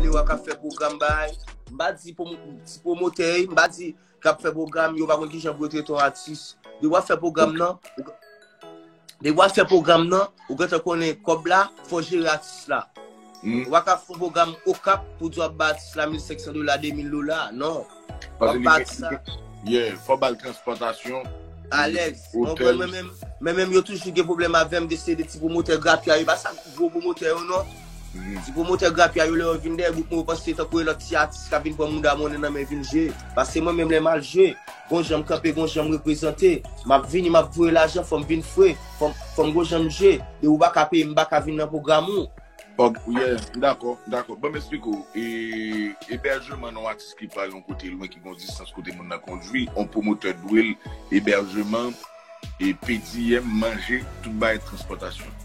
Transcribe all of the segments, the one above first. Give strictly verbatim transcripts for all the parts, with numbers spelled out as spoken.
yo k ap fè pwogram bay. M pa di pwomotè, m pa di k ap fè pwogram, yo pa konn kijan pou yo trete yon atis. Depi w ap fè pwogram nan, depi w ap fè pwogram nan, ou gentan konnen kòb la, fò w jere atis la. Ou pa ka fè yon pwogram Okap pou di w ap bay atis la mil senk san dola, de mil dola. Non. W ap bay atis la. Yeah, fò w ba l transpòtasyon. Alèz. Mwen menm, mwen menm yo toujou gen pwoblèm avè m de se de ti pwomotè grapya yo, pa sa gwo pwomotè yo non. Ti pwomotè grapya yo lè yo vin dèyè gwoup mwen yo panse tankou e lòt ti atis k ap vin pran mouda monnen nan men vin jwe. Paske mwen menm lè m al jwe, gon jan m kanpe, gon jan m reprezante. M ap vini, m ap voye lajan, fò m vin fre, fò m fò m gon jan m jwe. Depi w pa ka peye m, m pa ka vin nan pwogram ou. Ok, yeah, m dakò, m dakò. Ban m esplike w. E, ebèjman nan yon atis ki pa yon kote lwen, ki gon distans kote moun nan kondwi, yon pwomotè dwe l ebèjman, e, per diem, manje, tout bagay, transpòtasyon.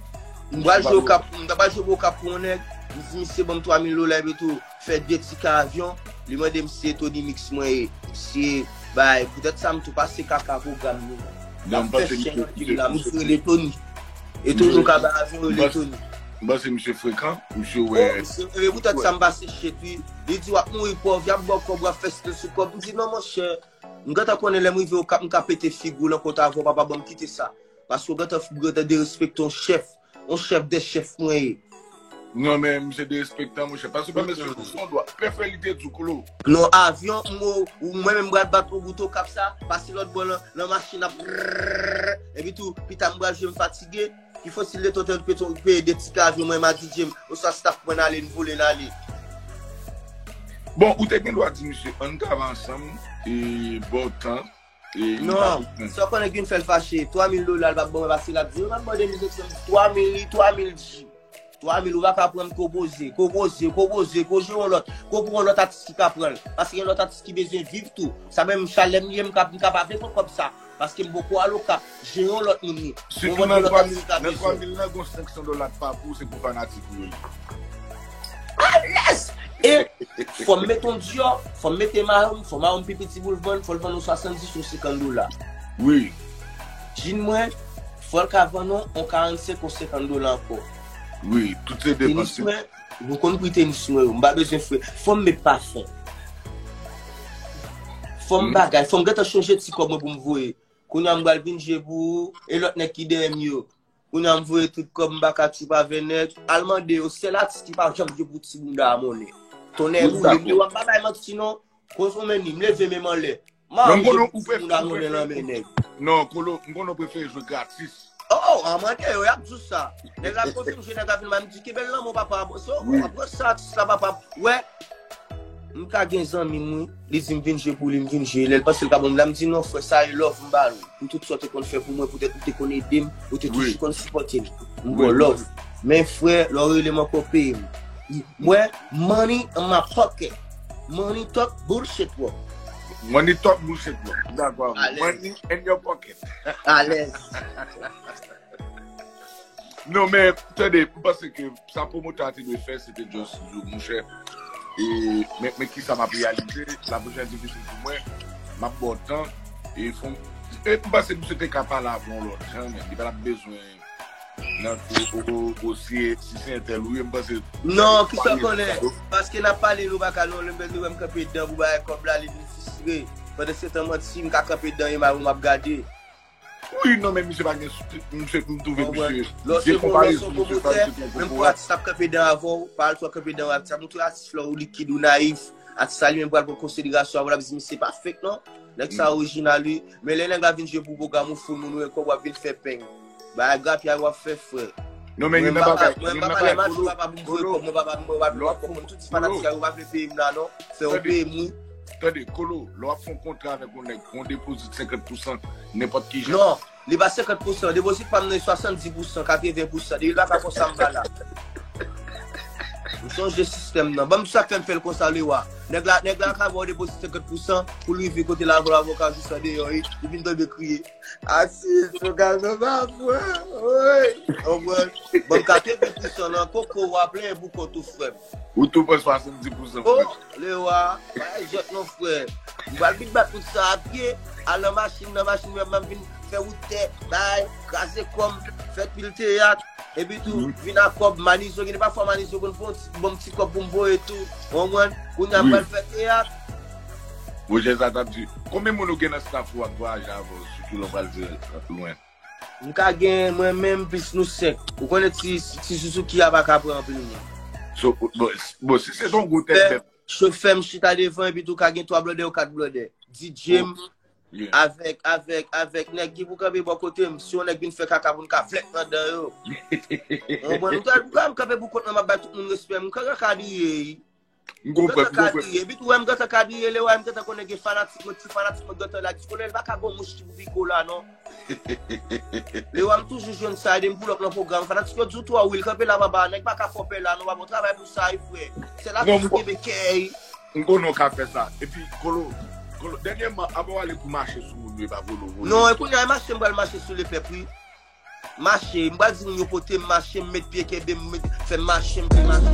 M pral jwe Okap, m ta pral jwe Okap pou yon nèg, m di misye ban m twa mil dola epi tou fè de tiket avyon, li mande m si se Tony Mix mwen ye. Misye bay, poutèt sa m tou pase kaka pwogram li. L ap fè chen anpil la, misye rele Tony. E toujou ka bay avyon rele Tony. M panse misye frekan, misye wè. Misye, e poutèt sa m pase chet wi. Li di w ap mouri pòv, y ap ba w kòb, w ap fè stil sou kòb. M di non monchè, m gentan konnen lè m rive Okap, m ka pete figi w nan kont avyon, papa ban m kite sa. Paske w gentan, w gentan derespekte yon chèf. Yon chèf dè chèf mwen ye. Non, men misye derespektan, monchè. Paske pa mesye, se yon dwa. Pè frè li te di w, Kolo. Non, avyon, m, ou, mwen menm, m pral bat yon bout Okap sa, pase lòt bò nan, nan machin ap brrrr. Epi tou, pita m pral jwe, m fatige. Ki fo si l te tante peye de tiket avyon, mwen, m a D J m, oswa staff mwen ale, n vole, n ale. Bon, ou te gen dwa di misye, ann travay ansanm, e ba w tan. Non, sa w konnen ki vin fè l fache. Twa mil dola l p ap ban mwen, paske l ap di, yo p ap ban de mil senk san, twa mil li, twa mil G. Twa mil, ou pa ka pran m, ko poze, ko poze, ko poze, ko jere yon lòt, ko pran yon lòt atis ki ka pran l. Paske gen lòt atis ki bezwen viv tou. Sa menm chalè m ye, m ka, m ka pa vle pran kòb sa. Paske m poko al Okap, jere yon lòt moun li. Sitou nan twa mil, nan twa mil nan, gon senk san dola k pa pou, se pou fanatik ou yo li. Alèz! E fò m mete yon dyò, fò m mete mayo m, fò mayo m pi piti pou l vann, fò l vann yon swasanndis, yon senkant dola. Wi. Djin mwen, fò l ka vann yon, yon karannsenk, yon senkant dola ankò. Wi, tout se depans. Tenis mwen, ou konn pri tenis mwen yo, m pa bezwen frè. Fò m met pafen. Fò m bagay, fò m gentan chonje ti kòb mwen pou m voye. Kounye a m pral vin jwe pou ou, e lòt nèg ki dèyè m yo. Kounye a m voye tout kòb m pa ka tchoup avè nèg. Al mande yo, sèl atis ki pa janm jwe pou ti bounda a monnen. Tonnè boule, m di w ap pa bay manti non. Koz ou menm li, m leve men m anlè. M a jwe pou ti bounda a monnen nan men nèg. Non, Kolo, m konnen w prefere jwe gratis. Oh, oh, an mande yo, y ap di w sa. Nèg la koz ou jwe, nèg la vin ba m di kenbe l nan men w papa. So, w ap wè sa atis la papa. Wè. M ka gen zanmi m wi, li di m vin jwe pou li, m vin jwe. Lè l panse l ka ban m la, m di non frè, sa e love m ba l wi. Pou tout sa w te konn fè pou mwen, poutèt ou te konn ede m, ou te toujou konn sipòte m. M ba w love. Men frè, lè w rele m ankò peye m. Mwen, money in my pocket. Money talk bullshit bro. Money talk bullshit bro. Dakò. Money in your pocket. Alèz. Non, men, tande, m panse ke sa pwomotè a te dwe fè, se te just di w, monchè. E, men, men kisa m ap reyalize, la pwochèn difisil pou mwen, m ap ba w tan, e fon, e m panse misye te ka pale avè w lòt jan, men li pa t ap bezwen nan o, o, o, o, si, si se entèl ou ye, m panse. Non, kisa w konnen, paske n ap pale, nou pa ka, non, lè m wè m kanpe dan pou bay kòb la, li vin fristre. Pandan se tan, manti, m ka kanpe dan, e m ap gade. Wi, non, men misye pa gen, misye, m twouve misye, lè w se pwomotè, menm pou atis ap kanpe dan avè w, pa al twò kanpe dan atis ap montre atis la ou likid, ou nayif. Atis la li menm pral pran konsiderasyon avè w, l ap di misye pa fake non. Nèg sa orijinal wi. Men lè nèg la vin jwe pou pwogram ou foul moun, ou wè kòb w ap vin fè peng. Bagay grapyay w ap fè frè. Non, men gen nan bagay, gen nan bagay, Kolo, Kolo, Kolo, tout ti fanatik yo pa vle peye m la non. Fè yo peye m wi. Tande, Kolo, lè w ap fè yon kontra avèk yon nèg, yon depozit senkant pousan, nenpòt ki jan. Non, li pa senkant pousan, depozit pa m nan e swasanndis pousan, katreven pousan, depi l pa ka konsa m pa la. M sonje sistèm nan. Ban m sa k fè m fè l konsa, Lewa. Nèg la, nèg la ka ba w depozit senkant pousan pou l rive kote l avè w, avoka jis andeyò, li vin tonbe kriye. Asis, yon gazon pa pran, woy. Konprann? Ban m katreven pousan nan koko w ap plenyen pou kont ou, frè m. Ou tou pran swasanndis pousan, frè. Lewa, pa jèt non frè. M pral vin bat tout sa a pye, al nan machin, nan machin mwen, m ap vin fè wout tè, bay, kraze kò m, fè pil teyat. Epi tou, vin ak kòb, Manizo, gen de pafwa Manizo konn fè yon ti, bon ti kòb pou m voye tou. Ou konprann? Kounye a m pral fè teyat. Wojè sa t ap di, konbyen moun ou gen nan staff ou ap vwayaje avè w, sitou lè w pral dirèk lwen? M ka gen mwen menm plis nou senk. Ou konnen ti, ti Suzuki a pa ka pran anpil moun. So, bon, bon, si se yon gwo tèt bèt. Chofè m chita devan epi tou ka gen twa blòdè ou kat blòdè. DJ m avèk, avèk, avèk nèg ki pou kanpe bò kote m. Si yon nèg vin fè kaka pou n ka flèk nan dan yo. Ou konprann? M kanpe pou kont mwen, m ap bay tout moun respè. M ka kadriye. M konprann, m konprann. Epi tou wè m gentan kadriye, lè wè m gentan konnen gen fanatik mwen, ti fanatik mwen gentan la, di konnen l pa ka gon mouch ki pou piko la non. Lè wè m toujou jwenn sa, ede m pull up nan pwogram. Fanatik yo di w twò wi, l kanpe la papa, nèg pa ka fè w pè la non, pa bon travay pou sa wi frè. Se la pou kenbe kèy. M konnen w ka fè sa. Epi, Kolo, Kolo, dènyèman, apa w ale pou mache sou moun yo, e pa volo, volo. Non, e kounye a, e mache m pral mache sou lepèp wi. Mache, m pral di moun yo pote m mache, m met pye kenbe m, fè m mache, m fè mache.